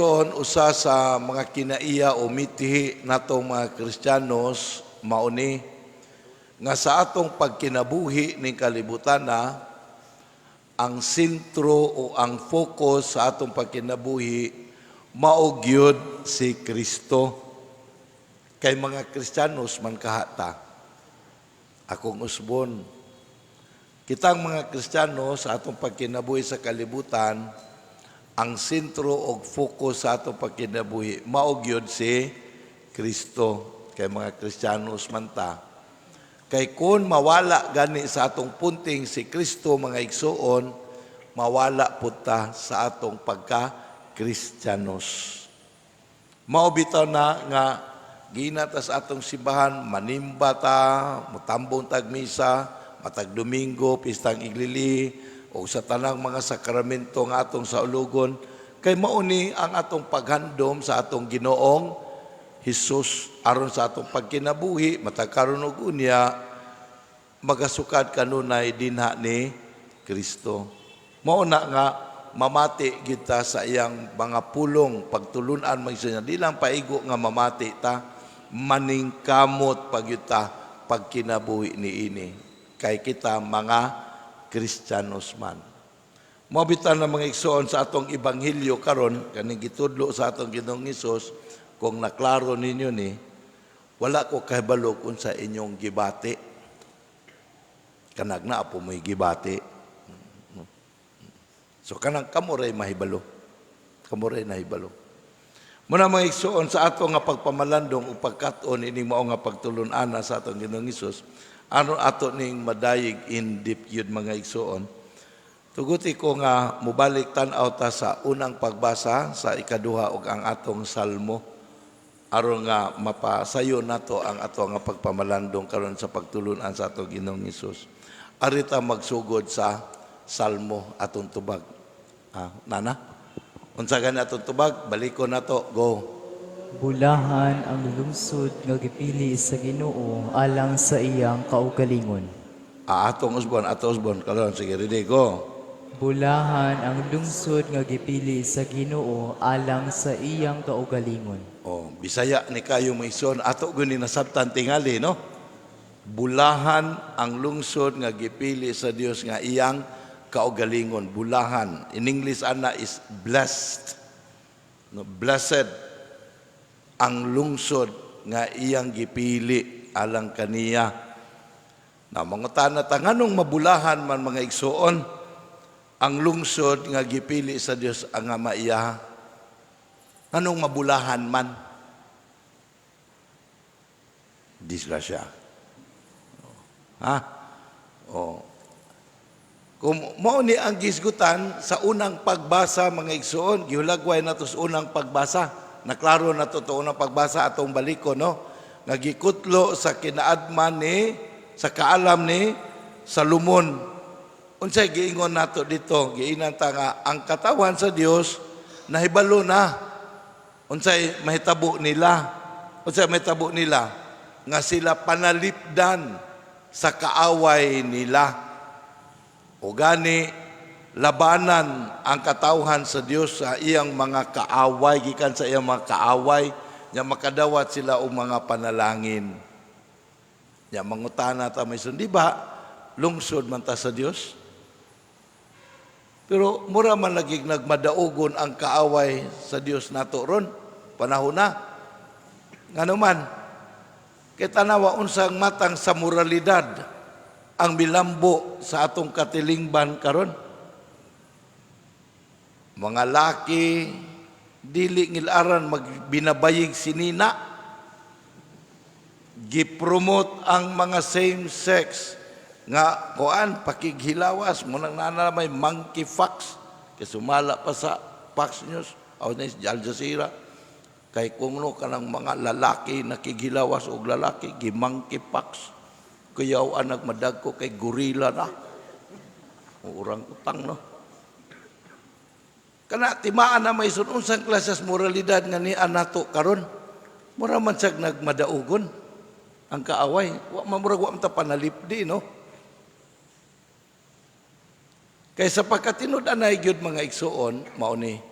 Igsoon, usa sa mga kinaiya o mitihi natong mga Kristiyanos mao ni nga sa atong pagkinabuhi ning kalibutan na ang sentro o ang focus sa atong pagkinabuhi mao gyud si Kristo. Kay mga Kristiyanos man kahata. Akong usbon, kitang mga Kristiyano sa atong pagkinabuhi sa kalibutan, ang sentro og focus sa atong pagkinabuhi mao gyud si Kristo, kay mga Kristiyanos man ta. Kay kung mawala gani sa atong punting si Kristo, mga igsuon, mawala pud ta sa atong pagka Kristiyanos. Mao bitaw na nga giinata sa atong simbahan, manimba ta, mutambong tag misa, matag Domingo, pistang iglili, o sa tanang mga sakramento nga atong saulugon, kay mao ni ang atong paghandom sa atong Ginoong Hesus aron sa atong pagkinabuhi matag karon ug unya magasukad kanunay dinha ni Kristo. Mao na nga mamati kita sa iyang mga pulong, pagtulunan man siya. Di lang paigo nga mamati ta, maningkamot pagyuta pagkinabuhi ni ini. Kay kita mga Kristiyanos man. Mao bitaw na, mga igsoon, sa atong ebanghelyo karon, kaning gitudlo sa atong Ginoong Hesus, kung naklaro ninyo ni, wala ko kahibalo kung sa inyong gibati. Kanag na po mo'y gibati. So kanang kamo ray mahibalo. Kamo ray nahibalo. Muna, mga igsoon, sa ato nga pagpamalandong o pagkat-on ining mao nga pagtulun-ana sa atong Ginoong Hesus, ano ato ning madayig in deep yun, mga igsoon. Tuguti ko nga mubalik tan-aw ta sa unang pagbasa sa ikaduha ug ang atong salmo aron nga mapasayo nato ang ato nga pagpamalandong karon sa pagtulunan sa atong Ginoong Hesus. Arita magsugod sa salmo atong tubag. Ah, nana? Unsa gani atong tubag? Balikon nato. Go. Bulahan ang lungsod nga gipili sa Ginoo alang sa iyang kaugalingon. Ah, atong usbon, atong usbon. Karon, sige, ready, go. Bulahan ang lungsod nga gipili sa Ginoo alang sa iyang kaugalingon. Oh, Bisaya ni kayo, mga igsoon, ato gyud ni nasabtan tingali, no? Bulahan ang lungsod nga gipili sa Dios nga iyang kaugalingon. Bulahan. In English ana is blessed. No, blessed ang lungsod nga iyang gipili alang kaniya. Na mangutana ta, nganong mabulahan man, mga igsoon, ang lungsod nga gipili sa Dios ang nga maiyaha? Nganong mabulahan man? Disgrasya. Ha? Oh. Kung mao ni ang gisgutan sa unang pagbasa, mga igsoon, gihulagway nato sa unang pagbasa. Naklaro na to unang pagbasa, atong baliko, no? Nga gikutlo sa kinaadman ni sa kaalam ni Salomon. Unsay giingon nato dito? Giinan ta nga ang katawan sa Dios nahibalo na unsay mahitabo nila. Unsay mahitabo nila? Nga sila panalipdan sa kaaway nila. O gani, labanan ang katawhan sa Dios sa iyang mga kaaway, gikan sa iyang mga kaaway, nya makadawat sila og mga panalangin. Nya mangutana ta may di ba lungsod man ta sa Dios? Pero mura man lagi nagmadaugon ang kaaway sa Dios nato ron panahon na. Ngano man? Kay tanawa unsang matang sa moralidad ang milambo sa atong katilingban karon. Mga laki dili ngilaran magbinabayig sinina. Gipromote ang mga same sex nga kuan, pakighilawas mo nang nana may monkey pox, kay sumala pa sa Fox News o na Al Jazeera, kay kung no kanang mga lalaki nakighilawas og lalaki, gi monkey pox, kuyaw anak madagko kay gorilla na, orang utang, no? Kana timaan na may sun unsang klaseng moralidad nga niya nato karon. Mura man siyag nagmadaugon ang kaaway. Wa man murag wa man ta panalipdi, no? Kay sa pagkatinud-anay gyud, mga igsuon, mao ni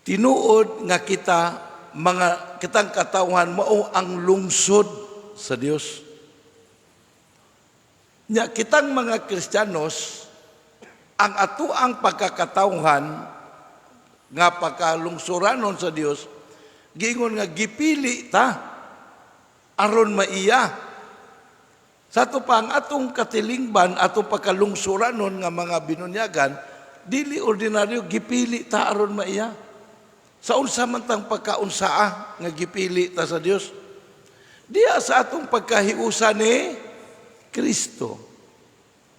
Tinuod nga kita mga kitang katawhan mao ang lungsod sa Dios. Nya kitang mga Kristiyanos, ang atoang pagkakatawhan nga pagkalungsuranon sa Dios, giingon nga gipili ta aron maiya. Sa ato pa ang atong katilingban, atong pagkalungsuranon nga mga binunyagan, dili ordinaryo, gipili ta aron maiya. Sa unsa man tang pagkaunsaa nga gipili ta sa Dios? Diya sa atong pagkahiusa ni Kristo.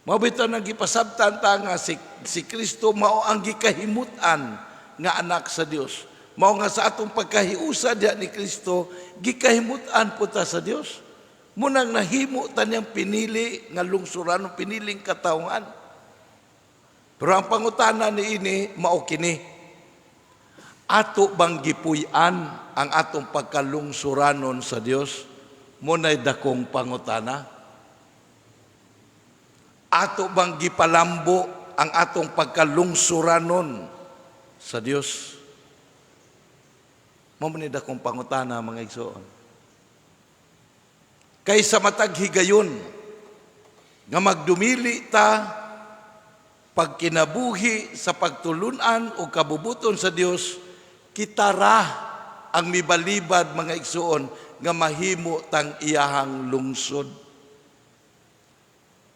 Mao bitaw nang gipasabtan ta nga si Kristo mao ang gikahimutan nga anak sa Dios. Mao nga sa atong pagkahiusa diha ni Kristo, gikahimutan po ta sa Dios. Munang nahimo ta niyang pinili nga lungsuran, piniling katawhan. Pero ang pangutana ni ini mao kini: ato bang gipuy-an ang atong pagkalungsuranon sa Dios? Muna'y dakong pangutana. Ato bang gipalambo ang atong pagkalungsuranon sa Dios? Mao man ni dakong pangutana, mga igsoon. Kay sa matag higayon nga magdumili ta pagkinabuhi sa pagtulunan o kabubuton sa Dios, kita ra ang mibalibad, mga igsoon, nga mahimo tang iyahang lungsod.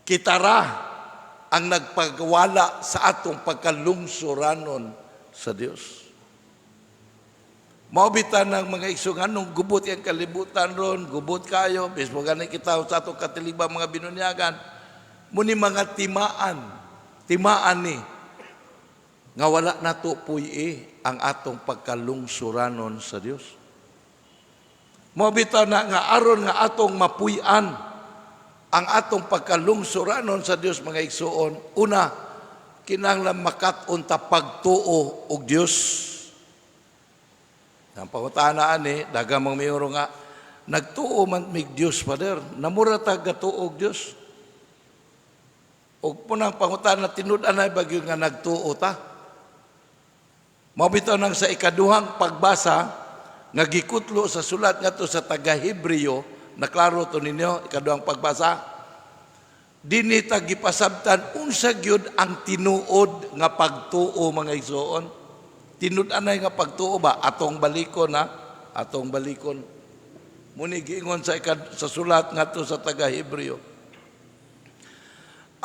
Kita ra ang nagpagwala sa atong pagkalungsuranon sa Dios. Mao bitaw ng mga igsoon, anong gubot yung kalibutan ron, gubot kayo, mismo gani kita sa atong katilingban mga binunyagan, muni mga timaan, timaan ni, nga wala nato puy ang atong pagkalungsuranon sa Dios. Mao bitaw na nga aron nga atong mapuy-an ang atong pagkalungsuranon sa Dios, mga igsoon, una, kinahanglan makat-on ta pagtuo og Dios. Ang pangutana ani, daghang mga miyembro nga nagtuo man mig Dios, Father, namura ta gatuo og Dios. Og punang pangutana, tinud-anay ba gyud nga nagtuo ta? Mao bitaw nang sa ikaduhang pagbasa nga gikutlo sa sulat ngadto sa taga-Hebreo, naklaro to ninyo ikaduhang pagbasa. Dinhi ta gipasabtan unsa gyud ang tinuod nga pagtuo, mga igsoon. Tinud-anay nga pagtuo ba atong balikon ha? Atong balikon. Muni giingon sa sulat ngadto sa taga-Hebreo.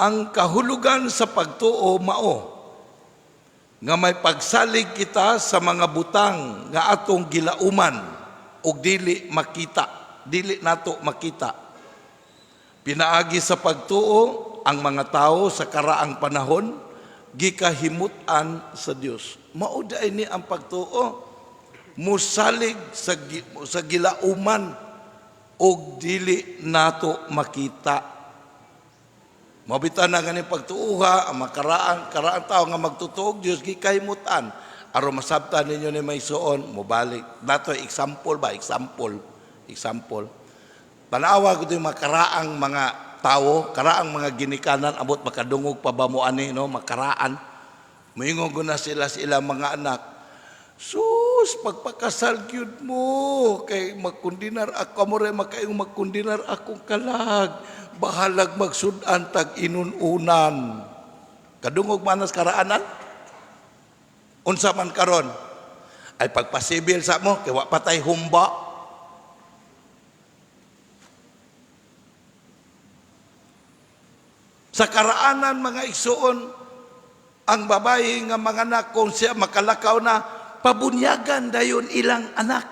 Ang kahulugan sa pagtuo mao nga may pagsalig kita sa mga butang nga atong gilauman ug dili makita, dili nato makita. Pinaagi sa pagtuo ang mga tao sa karaang panahon gikahimut-an sa Dios. Mao diay ni ang pagtuo, musalig sa gilauman ug dili nato makita. Mao bitaw na ganing pagtuuha, ang makaraang karaang tao nga magtutuog Dios gikahimut-an. Aron masabtan ninyo ni may suon, mobalik. Dato example ba? Example. Example. Tanawa ko yung mga karaang mga tao, karaang mga ginikanan, abot makadungog pa ba mo ani, no? Makaraan. Moingon ko na sila sa ilang mga anak, "Sus, pagpakasal gyud mo, kay magkundinar ako, mo rin makaayong magkundinar akong kalag. Bahalag magsud-an tag inununan." Kadungog man as karaanan? Unsa man karon? "Ay, pagpasibil sa mo, kay wa patay humba." Sa karaanan, mga igsuon, ang babae nga mga anak, kung siya makalakaw na, pabunyagan dayon ilang anak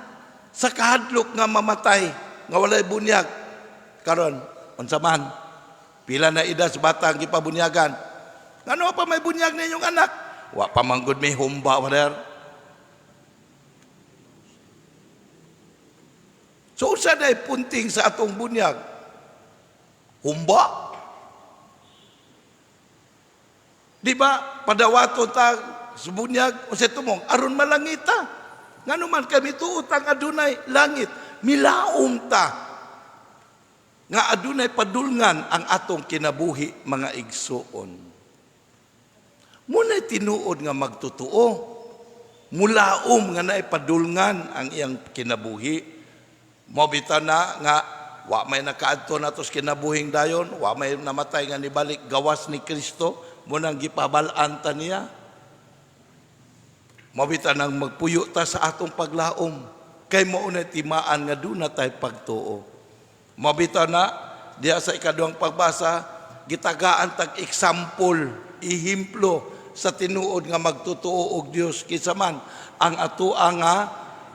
sa kahadlok nga mamatay, nga walay bunyag. Karon, unsa man? Pila na edad sa bata ang gipabunyagan? "Ngano pa may bunyag ninyong anak?" "Wa pa man gud may humba, Father." So unsa day punting sa atong bunyag? Humba. Di ba? Padawato ta sa bunyag, unsa tumong aron malangita. Ngano man kami tuot ang adunay langit, milaom ta nga adunay padulngan ang atong kinabuhi, mga igsuon. Muna'y tinuod nga magtotoo. Mulaom nga naay padulngan ang iyang kinabuhi. Mao bitaw na nga wa may nakaadto nato sa kinabuhing dayon, wa may namatay nga nibalik gawas ni Kristo, mao nang gipabal-an ta niya. Mao bitaw nang magpuyo ta sa atong paglaom kay mao na timaan nga duna tay pagtuo. Mao bitaw na diha sa ikaduhang pagbasa, gitagaan tag example, ihimplo sa tinuod nga magtotoo og Dios, kinsa man ang atoa nga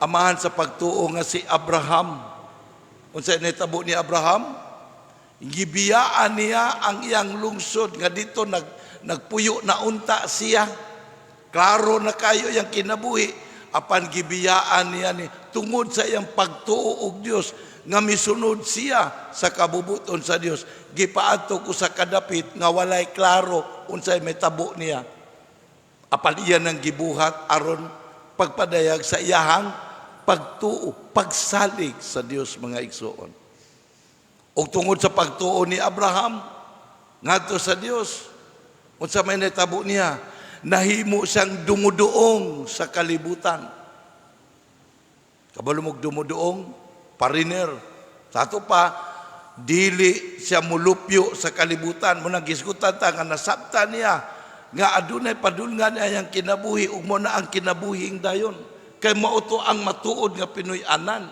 amahan sa pagtuo nga si Abraham. Unsa nitabo ni Abraham? Gibiyaan niya ang iyang lungsod nga dito nagpuyo na unta siya. Klaro na kayo iyang kinabuhi, apan gibiyaan niya ni tungod sa iyang pagtuo og Dios nga misunod siya sa kabubuton sa Dios. Gipaadto ko sa kadapit nga walay klaro unsay mitabo niya. Apan iya nang gibuhat aron pagpadayag sa iyahang pagtuo, pagsalig sa Dios, mga igsoon. Ug tungod sa pagtuo ni Abraham ngadto sa Dios, unsa may nitabo niya? Nahimo siyang dumuduong sa kalibutan. Kabalo mog dumuduong, foreigner. Sa ato pa, dili siya mulupyo sa kalibutan. Mao nang gisgutan ta nga nasabtan niya nga adunay padulngan niya ang kinabuhi ug mao na ang kinabuhing dayon. Kay mao to ang matuod nga Pinoy-anan.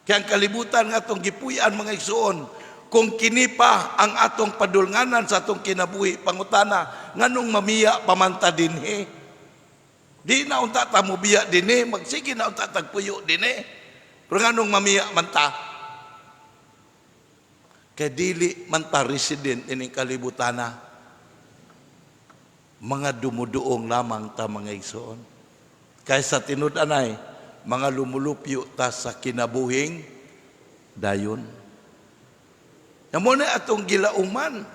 Kay ang kalibutan nga atong gipuy-an, mga igsoon, kung kini pa ang atong padulnganan sa atong kinabuhi, pangutana, nganong mamiya pa man ta dinhi? Di na unta ta mobiya dinhi, magsige na unta tagpuyo dinhi. Pero nganong mamiya man ta? Kay dili man ta resident ining kalibutana. Mga dumuduong lamang ta, mga igsoon. Kay sa tinud-anay, mga lumulupyo ta sa kinabuhing dayon. Mao na atong gilauman.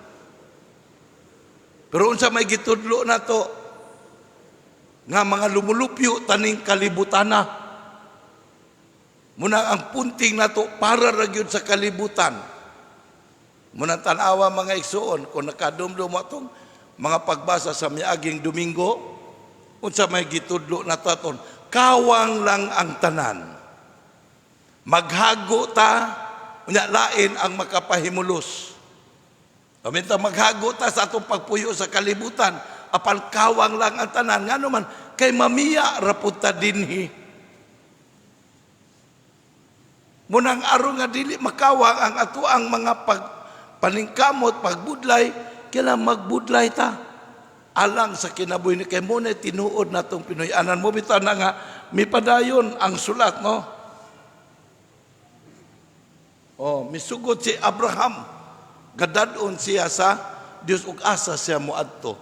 Pero unsa may gitudlo nato nga mga lumulupyo taning kalibutana. Mao na ang punting nato para ra gyud sa kalibutan. Mao na tan-awa, mga igsoon, kung nakadumdum atong mga pagbasa sa miaging Domingo, unsa may gitudlo nato aton, kawang lang ang tanan. Maghago ta, unya lain ang makapahimulos. Paminta maghago ta sa atong pagpuyo sa kalibutan, apan kawang lang ang tanan. Ngano man, kay mamiya ra pud ta dinhi. Mao nang aron nga dili makawang ang atoang mga paningkamot, pagbudlay, kailangan magbudlay ta alang sa kinabuhi ni kay mao na tinuod natong Pinoy-anan. Mao bitaw na nga mipadayon ang sulat, no? Oh, misugot si Abraham. Gadad-on siya sa Dios ug asa siya moadto.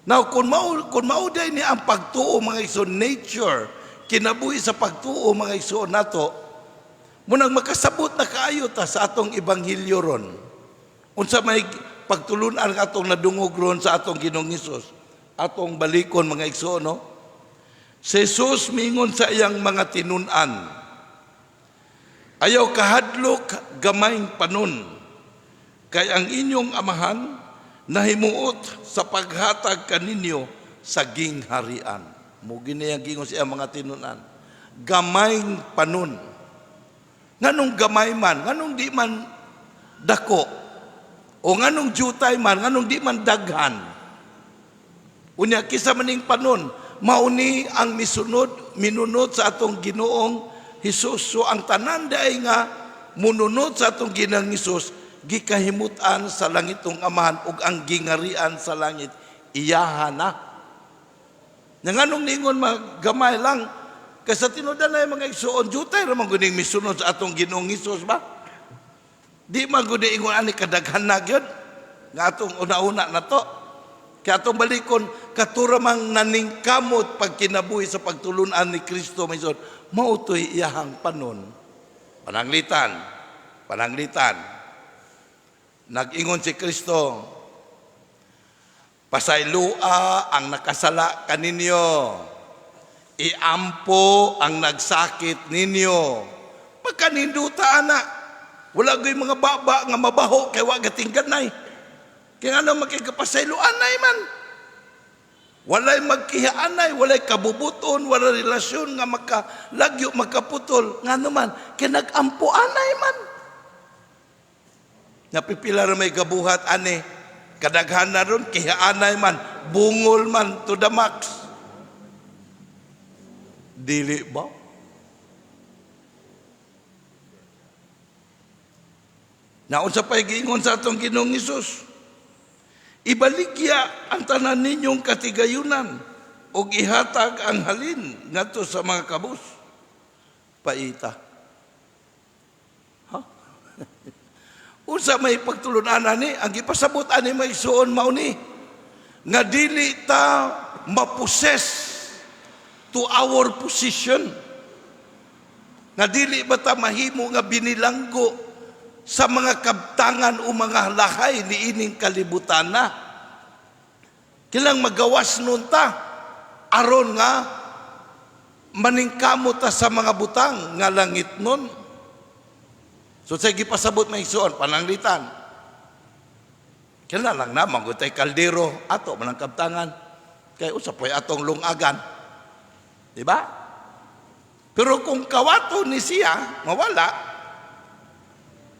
Now, kung mao diay ni ang pagtuo, mga igsoon, nature, kinabuhi sa pagtuo, mga igsoon, nato, mao nang makasabot na kaayo ta sa atong ebanghelyo ron. Unsa may pagtulunan ang atong nadungog ron sa atong Ginoong Hesus. Atong balikon, mga igsoon, no? Si Jesus mingon sa iyang mga tinun-an, "Ayaw kahadlok, gamayng panon, kay ang inyong amahan nahimuot sa paghatag kaninyo sa gingharian." Mao gini ang gingon sa iyang mga tinun-an. Gamayng panon. Nganong gamay man, nganong di man dako, o nganong jutay man, nganong di man daghan? Unya kinsa maning panon, mauni ang misunod, minunod sa atong Ginoong Hesus. So ang tanan diay nga mununod sa atong Ginoong Hesus, gikahimutan sa langitong Amahan ug ang gingarian sa langit iyaha na. Nga nganong ningon gamay lang? Kay sa tinuod na, mga igsoon, jutay ra man guning misunod sa atong Ginoong Hesus ba? Di man gud ingon ani kadaghan na gyud nga atong una-una na to. Kaya atong balikon, kato ra mang naningkamot pag kinabuhi sa pagtulunan ni Kristo, may son, mao to'y iyahang panon. Pananglitan, pananglitan. Nag-ingon si Kristo, "Pasaylua ang nakasala kaninyo. Iampo ang nagsakit ninyo." Pagkaninduta ana, wala go'y mga baba nga mabaho kay wa gatingganay. Kaya ano makikapasayloan na man. Walay magkihaanay, walay kabubuton, walay relasyon nga makalagyo, makaputol. Nga naman, kay nagampo-anay man. Napipila ra may gabuhat ani, kadaghan na ron, kihaanay man, bungol man to the max. Dili ba? Naunsa pa'y giingon sa atong Ginoong Hesus? Ibaligya ang tanan ninyong katigayunan ug ihatag ang halin ngadto sa mga kabus. Paita. Ha? Unsa may pagtulun-anan ni? Ang gipasabot ani may igsuon mao ni nga dili ta maposes to our position. Nga dili ba ta mahimo nga binilanggo sa mga kabtangan o mga lahay ni ining kalibutan na. Kilang magawas nun ta, aron nga maningkamo ta sa mga butang nga langit nun. So sa gipasabot may igsuon, pananglitan. Kailan lang na, manggutay kaldero, ato manang kabtangan. Kay usa po'y atong lungagan. Diba? Pero kung kawato ni siya, mawala,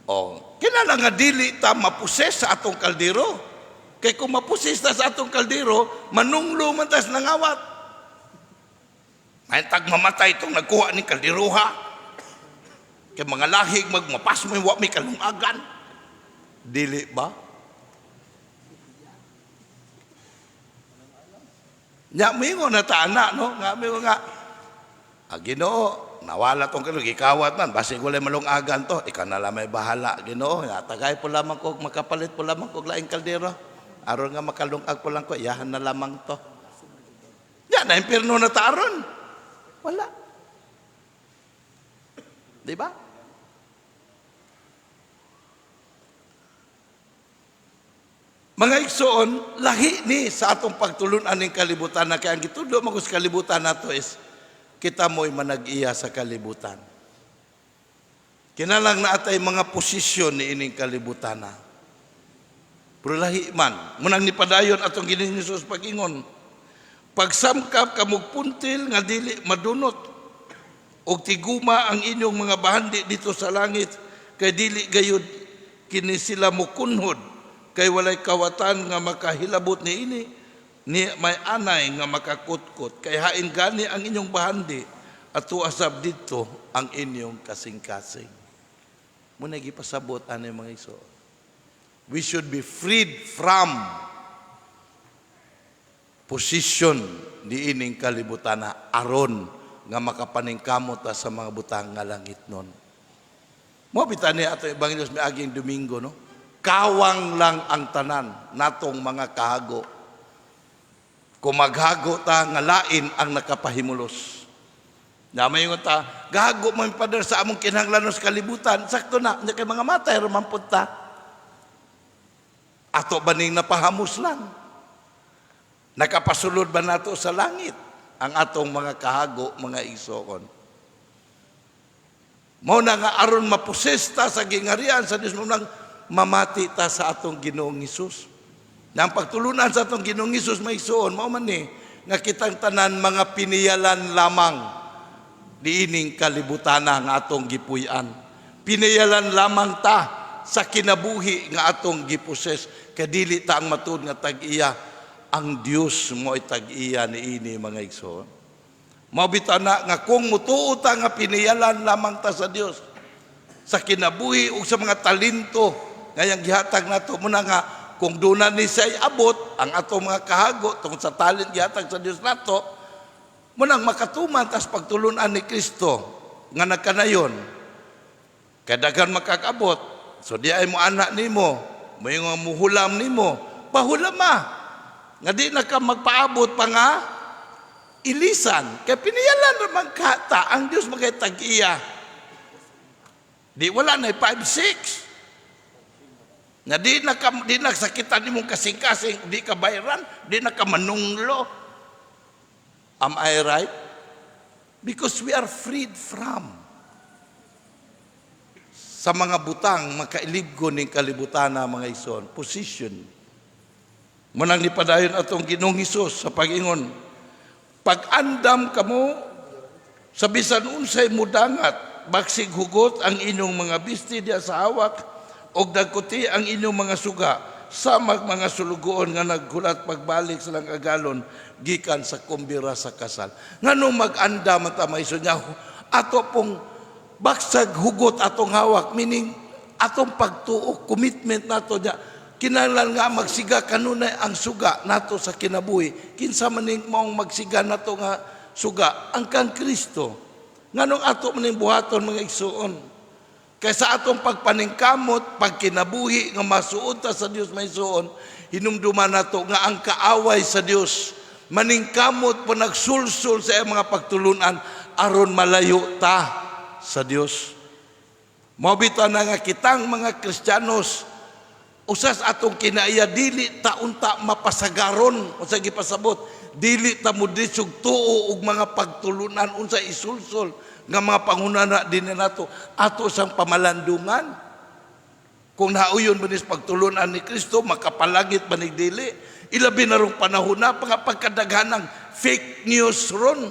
oh, kinala nga dili ta maposes sa atong kaldero. Kay kung maposes ta sa atong kaldero, manunglo man tas nangawat. May tagmamatay itong nagkuha ni kaldero ha. Kay mga lahig magmapas mo wa may kalungagan. Dili ba? Nya mingon na ta ana no, nga mingon nga Ginoo, nawala tong kilo gikawat man basig walay malungagan to, ikaw na lang may bahala Ginoo. Tagay po lamang ko, makapalit po lamang ko laing kaldero. Aron nga makalungag po lang ko, iyahan na lamang to. Ya na impierno na ta aron. Wala. Di ba? Mga igsoon, lahi ni sa atong pagtulunan ning kalibutan na kay ang gitudlo man sa kalibutan nato is kita mo'y manag-iya sa kalibutan. Kinalang na atay mga posisyon ni ining kalibutan na. Pero lahi man, munang nipadayon atong Ginoong Hesus pag-ingon. Pagsamkap kamog puntil nga dili madunot og tiguma ang inyong mga bahandi dito sa langit kay dili gayud kini sila mokunhod kay walay kawatan nga makahilabot niini ni may anay nga makakutkot kay hain gani ang inyong bahandi at tuasab didto ang inyong kasing-kasing. Muna gipasabot ani mga igsoon. We should be freed from position niining kalibutan na aron nga makapaningkamot ta sa mga butang nga langit nun. Mao bitaw ni ato Ebanghelyo miaging Domingo no. Kawang lang ang tanan natong mga kahago. Kung maghago ta nga lain ang nakapahimulos. Na mayngon ta, gahago man pader sa among kinahanglanon sa kalibutan, sakto na, nya kay mga matay ra man pud ta. Ato ba ning napahamos lang? Nakapasulod ba nato sa langit ang atong mga kahago, mga igsoon? Mao na nga aron mapusesta sa gingarian sa Dios, mao nang mamati ta sa atong Ginoong Hesus. Na ang pagtulunan sa atong Ginoong Hesus may igsoon, mao man ni nga kitang tanan mga piniyalan lamang niining kalibutana nga atong gipuy-an. Piniyalan lamang ta sa kinabuhi nga atong giposes, kay dili ta ang matuod nga tag-iya, ang Dios mo'y tag-iya niini mga igsoon. Mao bitaw na nga kung mutuo ta nga piniyalan lamang ta sa Dios sa kinabuhi ug sa mga talento ngayang gihatag nato, muna nga kung doon ni siya abot ang atong mga kahago tungod sa talent gihatag sa Dios nato, munang makatuman tas pagtulunan ni Kristo nga nagkanayon kay daghan makakabot. So di ay mo anak nimo, moingon muhulam nimo, pahulam ma nga di na ka magpaabot pa nga ilisan kay piniyalan ra man ka ta ang Dios magay tag-iya. Di wala na 5-6. Na di na ka, di na sakitan nimong kasing-kasing, di ka bayran, di na ka manunglo. Am I right? Because we are freed from sa mga butang makailibgo ning kalibutan na mga igsoon, position. Munang nipadayon atong Ginoong Hesus sa pag-ingon, pag-andam kamo sa bisan unsay mudangat, baksig hugot ang inyong mga bisti diha sa hawak og dagkuti ang inyong mga suga samag mga sulugoon nga naghulat pagbalik sa lang agalon gikan sa kumbira sa kasal. Nganong mag-andam ta, mga igsoon niya? Ato pong baksag hugot atong hawak, meaning atong pagtuo, commitment nato niya. Kinahanglan nga magsiga kanunay ang suga nato sa kinabuhi. Kinsa man ning maong magsiga nato nga suga? Ang kang Kristo. Nganong ato man ning buhaton, mga igsuon? Kay sa atong pagpaningkamot, pagkinabuhi nga masuod ta sa Dios, mga igsuon, hinumduman nato nga ang kaaway sa Dios maningkamot po, nagsulsul sa iyang mga pagtulunan aron malayo ta sa Dios. Mao bitaw na nga kitang mga Kristiyanos, usas atong kinaiya, dili ta unta mapasagaron unsa gipasabot, dili ta modisog tuo og mga pagtulunan unsa isulsol nga mga panghunahuna dinhi nato, ato sang pamalandungan kung nauyon ba ni pagtulunan ni Kristo, makapalangit ba ni dili. Ilabi na rong panahon na mga pagkadaghanang fake news ron.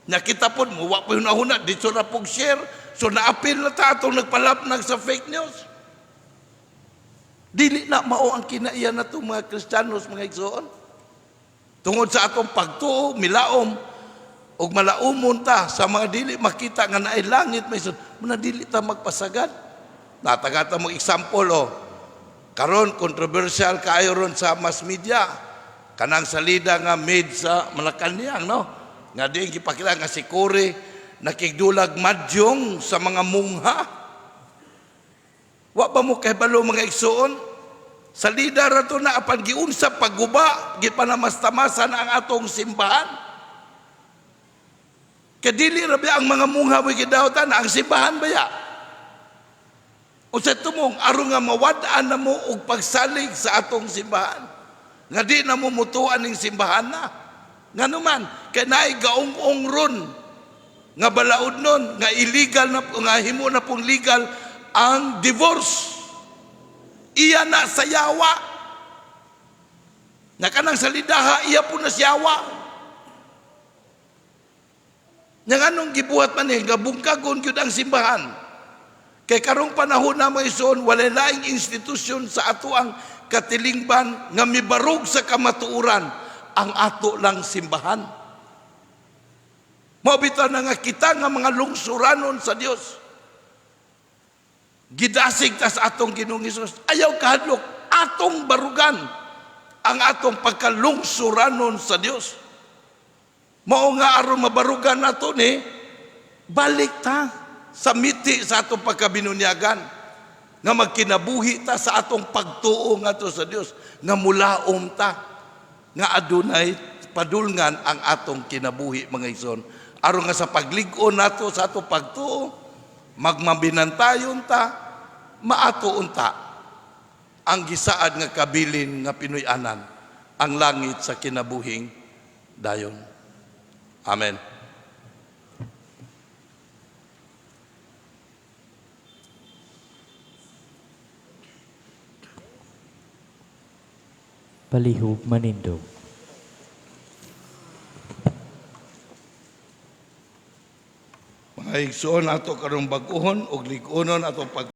Nakita po, muwa po yung nahuna, dito na pong share. So naapil na ta atong nagpalapnag sa fake news. Dili na mao ang kinaiya na mga Kristiyanos, mga igsoon. Tungod sa atong pagtuo, milaom, ug malaumon ta sa mga dili makita nga naay langit, may igsoon, muna dili ta magpasagad. Natagata mo example oh. Karon controversial kaayo ron sa mass media. Kanang salida nga made sa Malacanang, no? Nga diin gipakita nga si Cory nakigdulag madyong sa mga mungha. Wa ba mo kahibalo, mga igsuon? Salida ra to na apan giunsa pagguba, gipanamastamasan ang atong simbahan. Kay dili ra ba ang mga mungha mo gidawatan, ang simbahan ba ya? Unsa tumong aron nga mawad-an na mo og pagsalig sa atong simbahan. Nga di na mo mutuan ning simbahan na. Ngano man kay naay gaung-ong ron nga balaod nun nga illegal na, nga himo na pong legal ang divorce. Iya na sa yawa. Nga kanang salidaha iya po na siyawa. Nga nganong gibuhat man eh, nga bungkagon gyud ang simbahan. Kay karong panahon na, mga igsoon, walay laing institusyon sa ato ang katilingban nga mibarog sa kamatuoran, ang ato lang simbahan. Mao bitaw na nga kita nga mga lungsuranon sa Dios, gidasig tas atong Ginoong Hesus. Ayaw kahadlok, atong barugan ang atong pagkalungsuranon sa Dios. Mao nga aron mabarugan nato ni, balik ta sa miti sa atong pagkabinunyagan nga magkinabuhi ta sa atong pagtuo ngadto sa Dios, nga mulaom ta nga adunay padulngan ang atong kinabuhi, mga igsoon, aron nga sa paglig-on nato sa atong pagtuo, magmabinantayon ta, maato unta ang gisaad nga kabilin nga Pinoy-anan, ang langit sa kinabuhing dayon. Amen. Palihog manindog. Mga igsoon, ato karong bag-ohon ug lig-onon atong pag